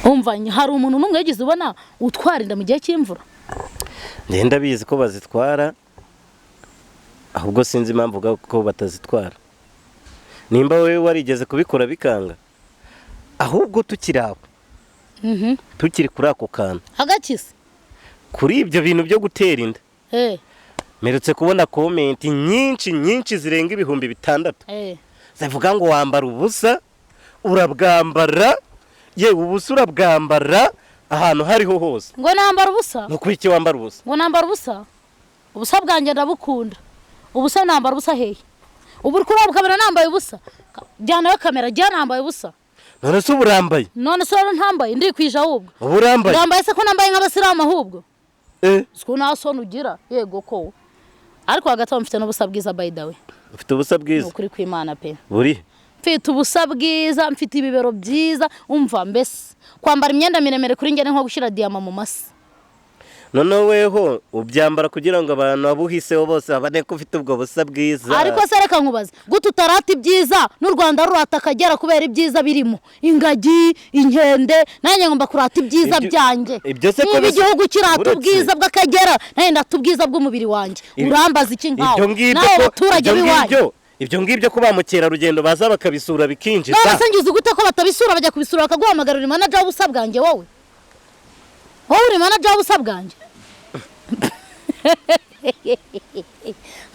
Umva, hari umuntu n'umwe wigeze ubona utwara inda mu gihe cy'imvura? Ngenda bizi ko bazitwara, ahubwo sinzi impamvu uvuga ko batazitwara. Nimba wowe warigeze kubikora bikanga, ahubwo tukiri aho, tukiri kuri ako kantu, Agakiza. kuri ibyo bintu byo gutera inda, mperutse kubona comment nyinshi nyinshi zirenga 6000 zivuga ngo wambara ubusa, urabwambara, yewe ubusa urabwambara ahantu hariho hose. Ngo nambara ubusa? Ni ukuri iki wambara ubusa? Ngo nambara ubusa? Ubusa bwanjye ndabukunda. Ubusa nambara ubusa hehe? Ubu uri kureba ukabona nambaye ubusa? Jyanayo kamera, jya nambaye ubusa. None se ubu urambaye? None se rero ntambaye, ndikwije ahubwo. Ubu urambaye? Ndambaye se ko nambaye nk'abasilamu ahubwo? Eh. Siko nta soni ugira? Yego ko, ariko hagati aho mfite n'ubusa bwiza, by the way. Ufite ubusa Ni bwiza? ukuri kw'Imana pe. Buri Mfite ubusa bwiza, mfite ibibero byiza. Umva mbese, kwambara imyenda miremire kuri njye ni nko gushyira diyama mu masi. Noneho weho ubyambara kugira ngo abantu abuhiseho bose babone ko ufite ubwo busa bwiza. Ariko se reka nkubaze, gute utarata ibyiza n'u Rwanda rurata Akagera kubera ibyiza birimo ingagi, inkende? Nanjye ngomba kurata ibyiza byanjye. Ibyo se ko Niba igihugu kirata ubwiza bw'Akagera, nanjye ndata ubwiza bw'umubiri wanjye. Urambaza iki nkawe Ibyo ngibyo nawe ko baturage ibyo b'iwanyu? Ibyo ngibyo ko ba mukerarugendo baza bakabisura bikinjiza. None se ngize gute ko batabisura? Bajya kubisura bakaguhamagara. Uri manager w'ubusa bwanjye wowe? Wowe uri manager w'ubusa bwanjye?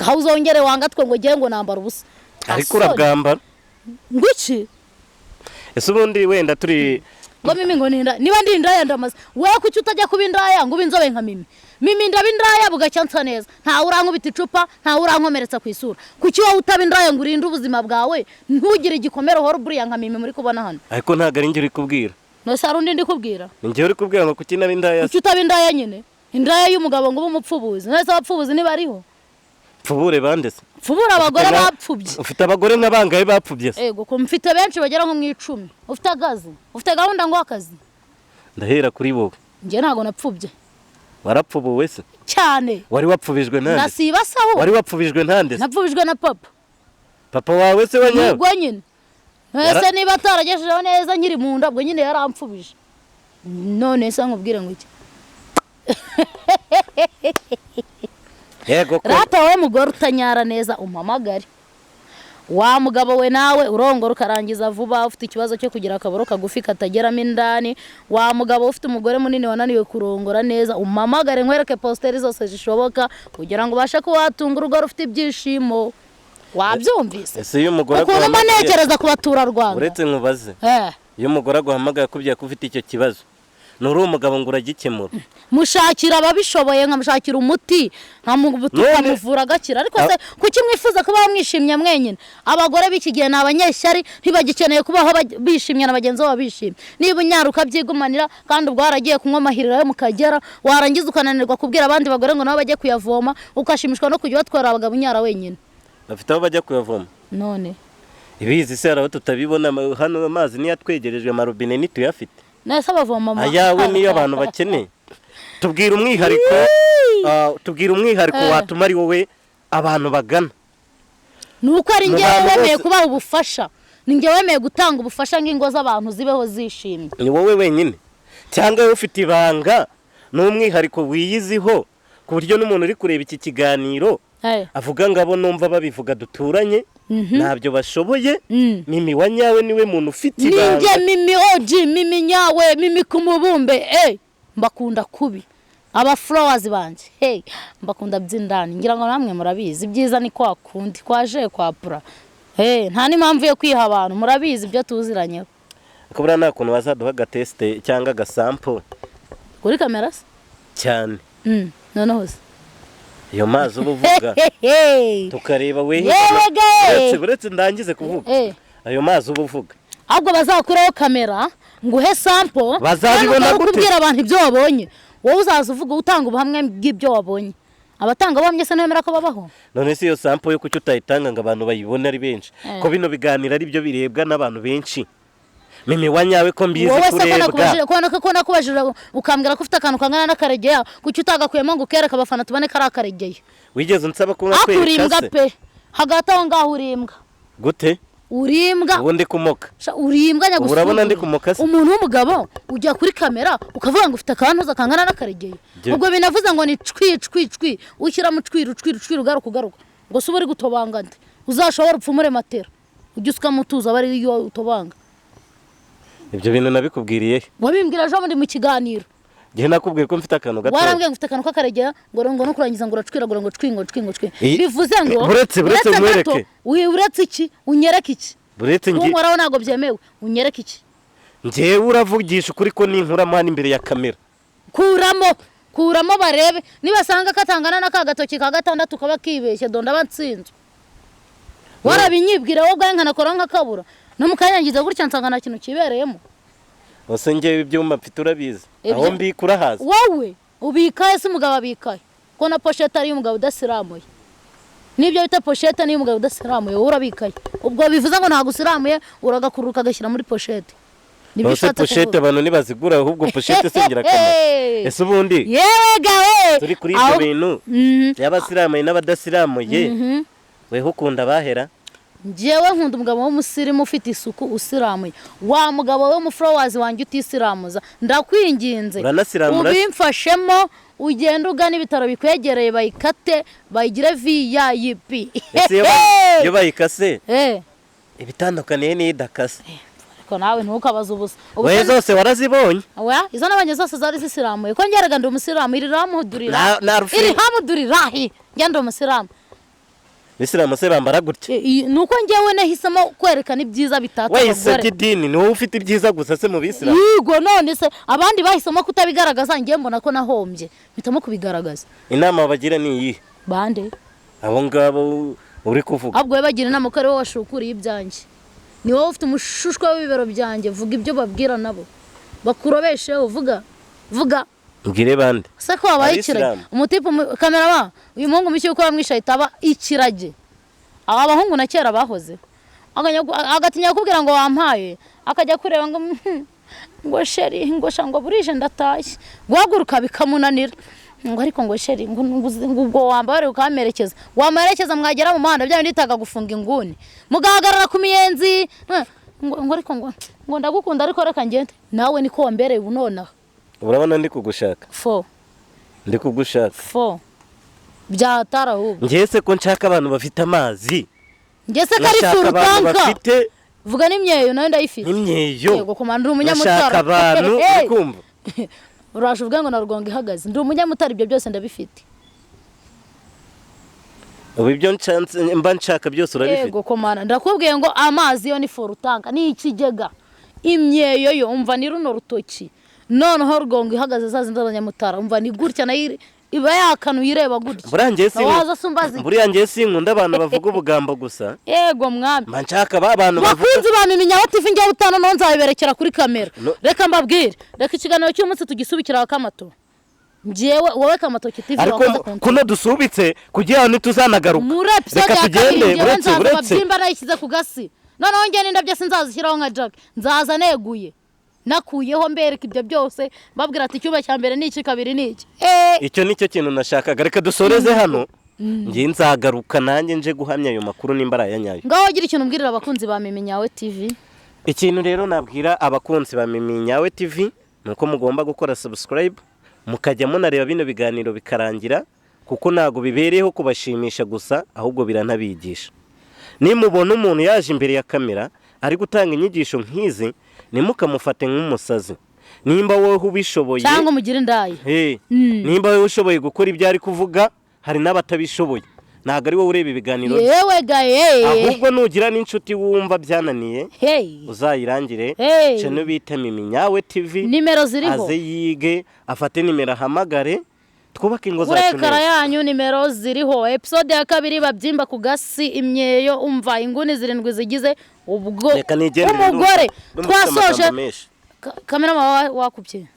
Ngaho uzongere wanga twe ngo ngewe ngo nambara ubusa. Nta Ariko soni. urabwambara. Ngo iki? Ese ubundi wenda turi Ngo Mimi ngo ninda, niba ndi indaya ndamaze. Wowe kuki utajya kuba indaya ngo ube inzobe nka Mimi? Mimi ndaba indaya bugacya nsa neza, ntawe urankubita icupa, ntawe urankomeretsa ku isura. Kuki wowe utaba indaya ngo urinde ubuzima bwawe, ntugire igikomere, uhora uburiya nka Mimi muri kubona hano? Ariko ntabwo ari njye uri kubwira. None hari undi ndi kubwira? Ni njye uri kubwira ngo kuki naba indaya se? Kuki utaba indaya nyine, indaya y'umugabo, ngo ube umupfubuzi? None se abapfubuzi ntibariho? Pfubure bande se? Pfubura abagore bapfubye. Ufite abagore nka bangahe bapfubye se? Ego ko mfite benshi bagera nko mu 10. Ufite akazi? Ufite gahunda ngo akazi? Ndahera kuri wowe. Njye ntabwo napfubye. Warapfubuwe se? Cyane. Wari wapfubijwe nande se? Nasiba se aho? Wari wapfubijwe nande se? Napfubijwe na papa. Papa wawe se wa nyawe? Ubwo nyine ese niba ataragejejeho neza nkiri mu nda, ubwo nyine yaramfubije. None se nkubwire ngo iki? Yego ko. Rata wowe mugore utanyara neza, umpamagare. Wa mugabo we nawe urongora ukarangiza vuba, ufite ikibazo cyo kugira akaboro kagufi katageramo indani, wa mugabo ufite umugore munini wananiwe kurongora neza, umpamagare nkwereke posture zose zishoboka kugira ngo ubashe kuba watunga urugo rufite ibyishimo. Wabyumvise? Ese iyo umugore Ukuntu mba aguhamagaye ntekereza ku baturarwanda. Uretse nkubaze, iyo umugore aguhamagaye akubwiye ko ufite icyo kibazo, nturi umugabo ngo uragikemura? Mushakira ababishoboye, nkamushakira umuti, tukamuvura agakira. Ariko se kuki mwifuza kubaho mwishimye mwenyine? Abagore b'iki gihe ni abanyeshyari, ntibagikeneye kubaho bishimye na bagenzi babo bishimye. Niba unyara ukabyigumanira, kandi ubwo waragiye kunywa amahirira yo mu Kagera, warangiza ukananirwa kubwira abandi bagore ngo nabo bajye kuyavoma, ukashimishwa no kujya ubatwara abagabo unyara wenyine. Bafite aho bajya kuyavoma? None? Ibizi se hari aho tutabibona? Hano amazi niyo atwegerejwe, amarobine ntituyafite. Nese abavoma Ayawe niyo abantu bakeneye. Tubwira umwihariko, tubwira umwihariko watuma ari wowe abantu bagana. Ni uko ari Mu njyewe bantu wemeye bose. kubaha ubufasha, ni njye wemeye gutanga ubufasha ng'ingo z'abantu zibeho zishimye. Ni wowe wenyine cyangwa wowe ufite ibanga n'umwihariko wiyiziho, ku buryo n'umuntu uri kureba iki kiganiro avuga ngo abo numva babivuga duturanye ntabyo bashoboye, Mimi wa nyawe niwe muntu ufite Ninjye ibanga? Mimi oji, Mimi nyawe, Mimi ku mubumbe. Mbakunda kubi aba followers banjye. Hey, mbakunda by'indani, ngira ngo namwe murabizi. Ibyiza ni kwa kundi kwaje kwa pura. Hey, nta n'impamvu yo kwiha abantu, murabizi ibyo tuziranyeho. Ariko buriya nta kuntu bazaduha agatest cyangwa agasample? Kuri kamera se? Cyane. Noneho se? Iyo mazi uba uvuga, Hey. tukareba we. Yewe ge! Uretse ndangize kuvuga. Ayo mazi uba uvuga. Ahubwo bazakureho kamera nguhe sample. Bazabibona Kandi gute? kubwira abantu ibyo wabonye, wowe uzaza uvuga, utanga ubuhamya bw'ibyo wabonye. Abatangabuhamya se ntibemera ko babaho? None se iyo sample yo kuki utayitanga ngo abantu bayibone ari benshi, ko bino biganiro ari byo birebwa n'abantu benshi? Mimi wa nyawe, ko mbizi Wowe se ko kurebwa. nakubajije, ko nakubajije ukambwira ko ufite akantu kangana n'akaregeya, kuki utagakuyemo ngo ukereke abafana tubone ko ari akaregeya? Wigeze unsaba ko Ariko uri nkakwereka imbwa se? pe, hagati aho ngaho uri imbwa. Gute? Urimbwa. Ubu ndi kumoka. Urimbwa nyagusuzugura. Urabona ndi kumoka se? Umuntu w'umugabo ujya kuri kamera ukavuga ngo ufite akantuza kangana n'akaregeye. Ubwo binavuze ngo ni cwi cwi cwi, ushyiramo cwi cwi cwi ugaruka ugaruka. Ngo se uri gutobanga nde? Uzashobora upfumure matera. Ujye usukamo utuza bari iyo utobanga. Ibyo bintu nabikubwiriye. Wabimbwira ejo muri mu kiganiro. Gihe nakubwiye ko mfite akantu gato. Warambwiye ngo mfite akantu k'akaregera ngo ngo no kurangiza ngo uracwiragura ngo cwi ngo cwi ngo cwi. Bivuze ngo buretse mwereke. Uretse iki? Unyereke iki? Buretse ngi unkoraho ntabwo byemewe. Unyereke iki? Ngewe uravugisha ukuri ko ninkura mani imbere ya kamera. Kuramo, kuramo barebe nibasanga katangana na kagatoki ka gatandatu kaba kibeshye donda batsinzwe. Warabinyibwira wowe ubwawe nkanakora nkakabura. No mukanyangiza gutya nsanga nta kintu kibereyemo. Ose ngewe ibyuma mfite urabizi. Aho mbikura haza. Wowe ubikaye se umugabo abikaye. Ko na pochette ari umugabo udasiramuye. Nibyo bita pochette ni umugabo udasiramuye wowe urabikaye. Ubwo bivuze ngo ntago usiramuye uragakuruka agashyira muri pochette. Nibyo ushatse kuvuga. Pochette abantu nibazigura ahubwo pochette singira akamaro. Ese ubundi yewe gawe turi kuri ibyo bintu y'abasiramuye n'abadasiramuye. Weho ukunda bahera? Njyewe nkunda umugabo w'umusirimu ufite isuku usiramuye. Wa mugabo we mu flowers wanjye utisiramuza ndakwinginze ubimfashemo ugenda ugana ibitaro bikwegereye bayikate bayigire VIP. Ese yo bayikase ibitandukaniye n'idakase. Ariko nawe ntukabaza ubusa. Wewe zose warazibonye? Oya, izo nabanye zose zari zisiramuye. Ko ngeraga ndi umusiramu iri ramudurira. Iri hamudurirahi ngenda umusiramu. Bisilamu se bambara gutya. Nuko ngewe nahisemo kwerekana ibyiza bitatu abagore. Wese idini ni wowe ufite ibyiza gusa se mu bisilamu. Yego none se abandi bahisemo kutabigaragaza ngiye mbona ko nahombye mpitamo kubigaragaza. Inama bagira ni iyi. Bande? Abo ngabo uri kuvuga. Ahubwo bagira inama ko ari wowe washukuriye ibyanjye. Ni wowe ufite umushushwa w'ibibero byanjye vuga ibyo babwira nabo. Bakurobeshe uvuga. Vuga. Ngire bande. Se ko wabaye ikiragi. Umutipe cameraman uyu muhungu mishyi uko bamwisha itaba ikiragi. Aba bahungu na kera bahoze. Agatinya kubwira ngo wampaye akajya kureba ngo ngo sheri ngo shango burije ndatashye. Guhaguruka bikamunanira. Ngo ariko ngo sheri ngo ubwo wambare ukamerekeza. Wamerekeza mwagera mu muhanda bya nditaga gufunga inguni. Mugahagarara ku miyenzi ngo ariko ngo ndagukunda ariko reka ngende. Nawe niko wambereye ubu nonaha. Urabona ndi kugushaka. 4. Ndi kugushaka. 4. Byatara ahubwo. Ngiye se ko nshaka abantu bafite amazi. Ngiye se kari furutanka. Vuga n'imyeyo nayo ndayifite. Imyeyo. Yego komanda uri umunyamutara. Nshaka abantu ukumva. Uraje uvuga ngo na rugongo ihagaze. Ndi umunyamutara ibyo byose ndabifite. Ubu ibyo mba nshaka byose urabifite. Yego komanda ndakubwiye ngo amazi yo ni furutanka ni ikigega. Imyeyo yo umva ni runo rutoki. Noneho rugongo ihagaze zazinda abanyamutara umva ni gutya nayo iba yakanuye ireba gutya. Buriya ngiye sinkunda abantu bavuga ubugambo gusa. Yego mwami. Mba nshaka ba bantu bavuga. Bakunzi ba Mimi Nyawe TV njye utano no nzabiberekera kuri kamera. Reka mbabwire, reka ikiganiro cy'umunsi tugisubikira Kamato. Njyewe wowe Kamato TV wakoze konti. Kuno dusubitse kugira ngo ntituzanagaruka. Reka tugende buretse. Byimba nayishyize ku gasi. Noneho njye n'indabyo sinzazishyiraho nka Jack. Nzaza neguye. Nakuyeho mbereka ibyo byose babwira ati icyumba cya mbere n'iki kabiri n'iki. Icyo nicyo kintu nashakaga reka dusoreze hano. Ngiye nzagaruka nanjye nje guhamya ayo makuru nimba arayanyayo. Ngaho wagira ikintu mbwirira abakunzi ba Mimi Nyawe TV. Ikintu rero nabwira abakunzi ba Mimi Nyawe TV nuko mugomba gukora subscribe mukajya munareba bino biganiro bikarangira kuko ntago bibereyeho kubashimisha gusa ahubwo biranabigisha. Nimubona umuntu yaje imbere ya kamera ari gutanga inyigisho nk'izi nimukamufate nk'umusazi. Nimba wowe ubishoboye cyangwa mugire indayi. Nimba wowe ushoboye gukora ibyo ari kuvuga hari n'abatabishoboye. Ntago ari wowe ureba ibiganiro. Yewe gaye. Ahubwo nugira n'inshuti wumva byananiye uzayirangire channel bita Mimi Nyawe TV. Nimero ziriho. Aze yige afate nimero ahamagare twubake ingo zacu. Kurekara yanyu nimero ziriho. Episode ya kabiri babyimba ku gasi imyeyo umva inguni zirindwi zigize ubwo umugore twasoje. Kamera wakubye.